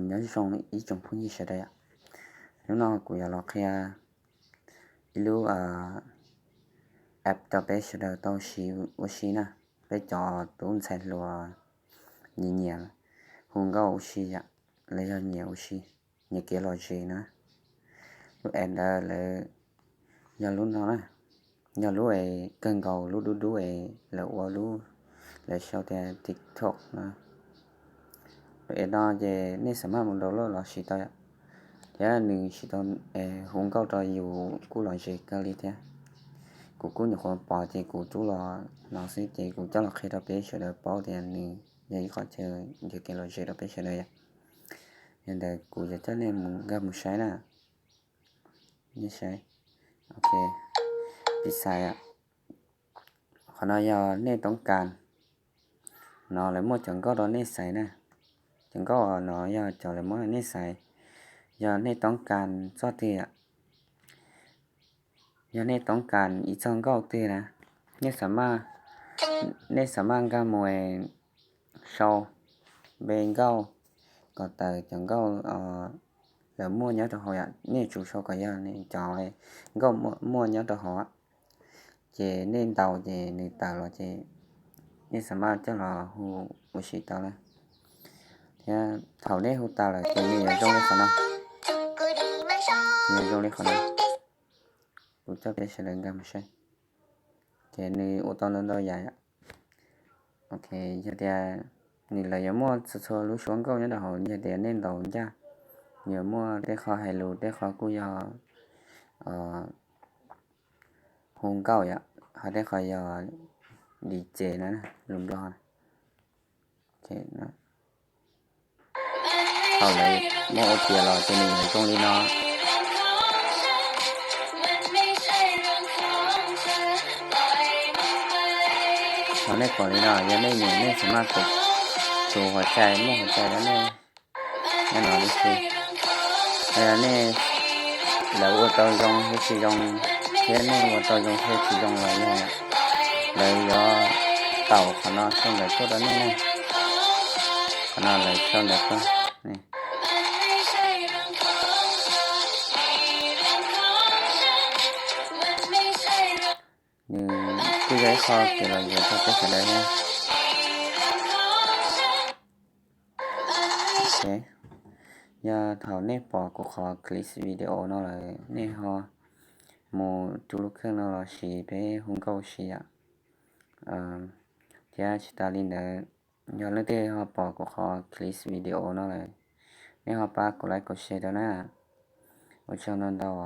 Nyob zoo ib tsoom phooj ywg sawv daws, hnub no kuv yuav los qhia ib lub app rau peb sawv daws tau siv ua si na. Peb cov tub ntxhais hluas nyiam nyiam hu nkauj ua si yom, los yog nyiam ua si, nyiam kev lom zem na. Lub app ntawd lawv yog lub no na, yog lub es kawg nkaus lub dub dub es lawv ua lub, lawv sau tias TikTok na. Lub app no ces nej xav maj mus download los siv tau yom, thiab nws siv tau hu nkauj rau yus kuj lom zem kawg li thiab. Kuv kuj nyuam qhuav pom ces kuv rub los no xwb ces kuv coj los qhia rau peb sawv daws paub tias nws yog ib qhov chaw nrhiav kev lom zem rau peb sawv daws yom. Yog ntawd kuv yuav coj nej mus nkag mus saib na. Nej saib, ok, pis xais, qhov no yog nej toob kas, no lawv muaj cov nkauj rau nej xaiv na. Cov nkauj no yog cov lawv muab nej xaiv, yog nej toob kas txoj twg, yog nej toob kas ib txoj nkauj twg na, nej xav maj, nej xav maj nkag mus sau npe nkauj kom tawm cov nkauj lawv muaj nyob rau hauv yom, nej tsum sau kom yog cov nkauj muaj nyob rau hauv, ces nej ntaus ces nws tawm los ces nej xav maj coj los hu ua si tau na. Thiab thaum nej hu tas lawm ces nws yuav zoo li qhov no, nws yuav zoo li qhov no. Kuv coj peb sawv daws nkag mus saib, ces nws ua tau ntau ntau yam. Ok, yog tias nws lawv yuav muaj txhua txhua lub suab nkauj nyob rau hauv, yog tias nej ntaus ncaj, yuav muaj tej qho hais lus, tej qho kuj yog hu nkauj yom, ho tej qho yog DJ na, lus Nplog. Thaum lawv muab ua tiav los ces nws yuav zoo li no. Thaum nej pom li no, yog nej nyiam nej xav maj tus, tus huav cai, muaj huav cai rau nej nyob no li xwb. Nej, lawv ua tau zoo thiab tsis zoo, thiab nej ua tau zoo thiab tsis zoo los yog lawv yuav taum qhov no sau ntawv tuaj rau nej na. Qhov no lawv sau ntawv tuaj. Nws kuj yog ib qho kev lom zem rau peb sawv daws thiab. Yog thaum nej pom kuv qhov clip video no lawm, nej ho mus rub lub kheej no los siv peb hu nkauj ua si yom. Thiab tsis tas li ntawd, yog leej twg ho pom kuv qhov clip video no lawm, nej ho pab kuv like kuv share rau na. Ua tsaug ntau ntau.